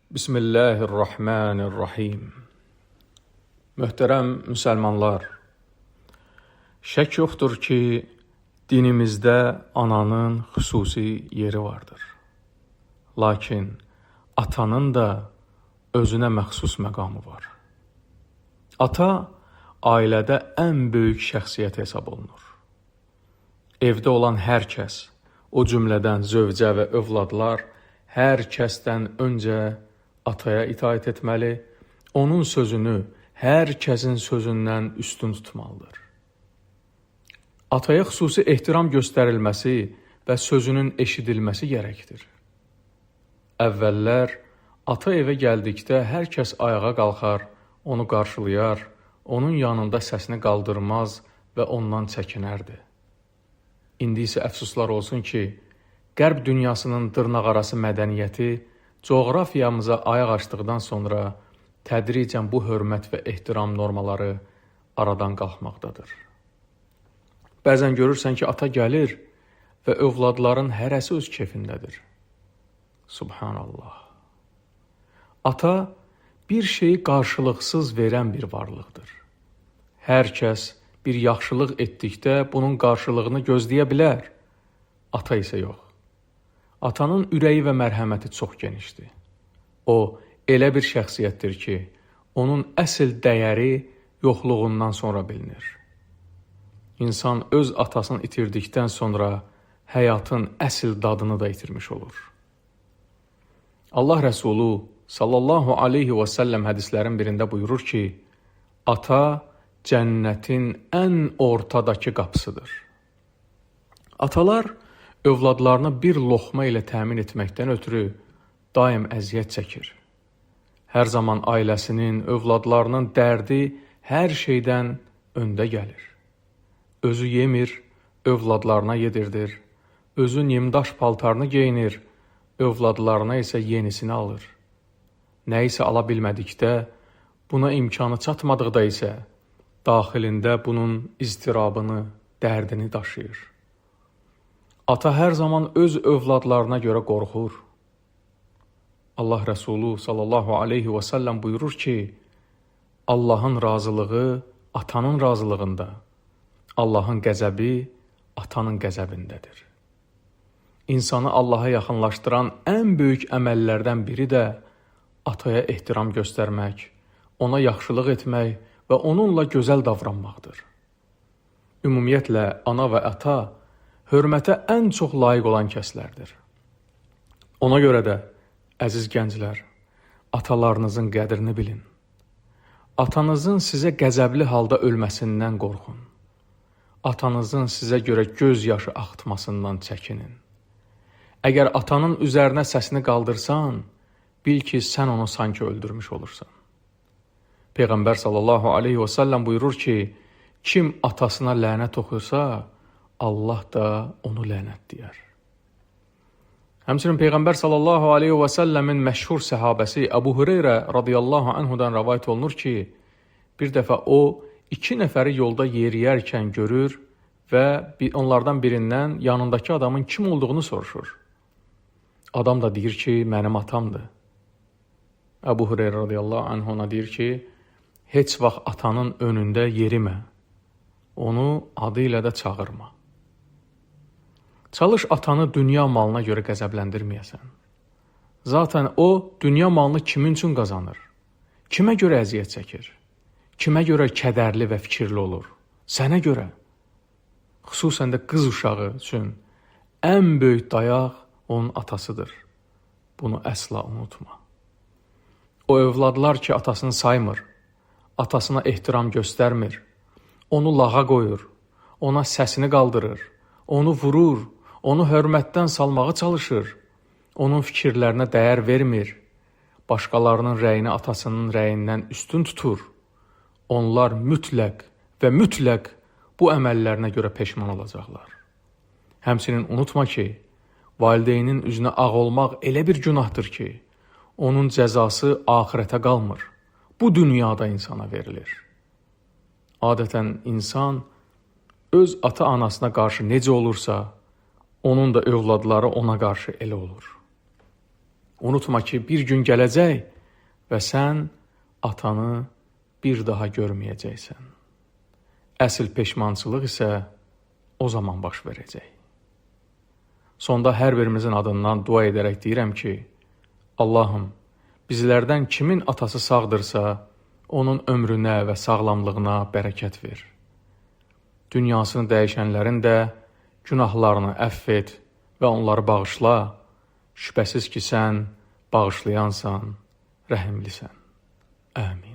Bismillahirrahmanirrahim. Möhtərəm müsəlmanlar, şək yoxdur ki, dinimizdə ananın xüsusi yeri vardır. Lakin atanın da özünə məxsus məqamı var. Ata ailədə ən böyük şəxsiyyət hesab olunur. Evdə olan hər kəs, o cümlədən zövcə və övladlar hər kəsdən öncə ataya itaət etməli, onun sözünü hər kəsin sözündən üstün tutmalıdır. Ataya xüsusi ehtiram göstərilməsi və sözünün eşidilməsi gərəkdir. Əvvəllər ata evə gəldikdə hər kəs ayağa qalxar, onu qarşılayar, onun yanında səsini qaldırmaz və ondan çəkinərdi. İndi isə əfsuslar olsun ki, Qərb dünyasının dırnaqarası mədəniyyəti coğrafiyamıza ayaq açdıqdan sonra tədricən bu hörmət və ehtiram normaları aradan qalxmaqdadır. Bəzən görürsən ki, ata gəlir və övladların hərəsi öz kefindədir. Subhanallah. Ata bir şeyi qarşılıqsız verən bir varlıqdır. Hər kəs bir yaxşılıq etdikdə bunun qarşılığını gözləyə bilər. Ata isə yox. Atanın ürəyi və mərhəməti çox genişdir. O elə bir şəxsiyyətdir ki, onun əsl dəyəri yoxluğundan sonra bilinir. İnsan öz atasını itirdikdən sonra həyatın əsl dadını da itirmiş olur. Allah Rəsulu sallallahu aleyhi və səlləm hədislərin birində buyurur ki, ata cənnətin ən ortadakı qapısıdır. Atalar övladlarını bir loxma ilə təmin etməkdən ötürü daim əziyyət çəkir. Hər zaman ailəsinin, övladlarının dərdi hər şeydən öndə gəlir. Özü yemir, övladlarına yedirdir. Özü nimdaş paltarını geyinir, övladlarına isə yenisini alır. Nə isə ala bilmədikdə, buna imkanı çatmadıqda isə daxilində bunun iztirabını, dərdini daşıyır. Ata hər zaman öz övladlarına görə qorxur. Allah Rəsulu sallallahu aleyhi və səlləm buyurur ki, Allahın razılığı atanın razılığında, Allahın qəzəbi atanın qəzəbindədir. İnsanı Allaha yaxınlaşdıran ən böyük əməllərdən biri də ataya ehtiram göstərmək, ona yaxşılıq etmək və onunla gözəl davranmaqdır. Ümumiyyətlə, ana və ata hörmətə ən çox layiq olan kəslərdir. Ona görə də, əziz gənclər, atalarınızın qədrini bilin. Atanızın sizə qəzəbli halda ölməsindən qorxun. Atanızın sizə görə göz yaşı axıtmasından çəkinin. Əgər atanın üzərinə səsini qaldırsan, bil ki, sən onu sanki öldürmüş olursan. Peyğəmbər sallallahu aleyhi və səlləm buyurur ki, kim atasına lənət oxuyursa, Allah da onu lənətləyər. Həmçinin Peyğəmbər sallallahu aleyhi və səlləmin məşhur səhabəsi Əbu Hüreyrə radiyallahu anhudan rəvayət olunur ki, bir dəfə o iki nəfəri yolda yeriyərkən görür və onlardan birindən yanındakı adamın kim olduğunu soruşur. Adam da deyir ki, mənim atamdır. Əbu Hüreyrə radiyallahu anh ona deyir ki, heç vaxt atanın önündə yerimə, onu adı ilə də çağırma. Çalış atanı dünya malına görə qəzəbləndirməyəsən. Zaten o dünya malını kimin üçün qazanır? Kimə görə əziyyət çəkir? Kimə görə kədərli və fikirli olur? Sənə görə. Xüsusən də qız uşağı üçün ən böyük dayaq onun atasıdır. Bunu əsla unutma. O övladlar ki, atasını saymır, atasına ehtiram göstərmir, onu lağa qoyur, ona səsini qaldırır, onu vurur, onu hörmətdən salmağa çalışır, onun fikirlərinə dəyər vermir, başqalarının rəyini atasının rəyindən üstün tutur. Onlar mütləq və mütləq bu əməllərinə görə peşman olacaqlar. Həmçinin unutma ki, valideynin üzünə ağ olmaq elə bir günahdır ki, onun cəzası axirətə qalmır. Bu dünyada insana verilir. Adətən insan öz ata-anasına qarşı necə olursa, onun da övladları ona qarşı elə olur. Unutma ki, bir gün gələcək və sən atanı bir daha görməyəcəksən. Əsl peşmançılıq isə o zaman baş verəcək. Sonda hər birimizin adından dua edərək deyirəm ki, Allahım, bizlərdən kimin atası sağdırsa, onun ömrünə və sağlamlığına bərəkət ver. Dünyasını dəyişənlərin də günahlarını əfv et və onları bağışla. Şübhəsiz ki, sən bağışlayansan, rəhimlisən. Amin.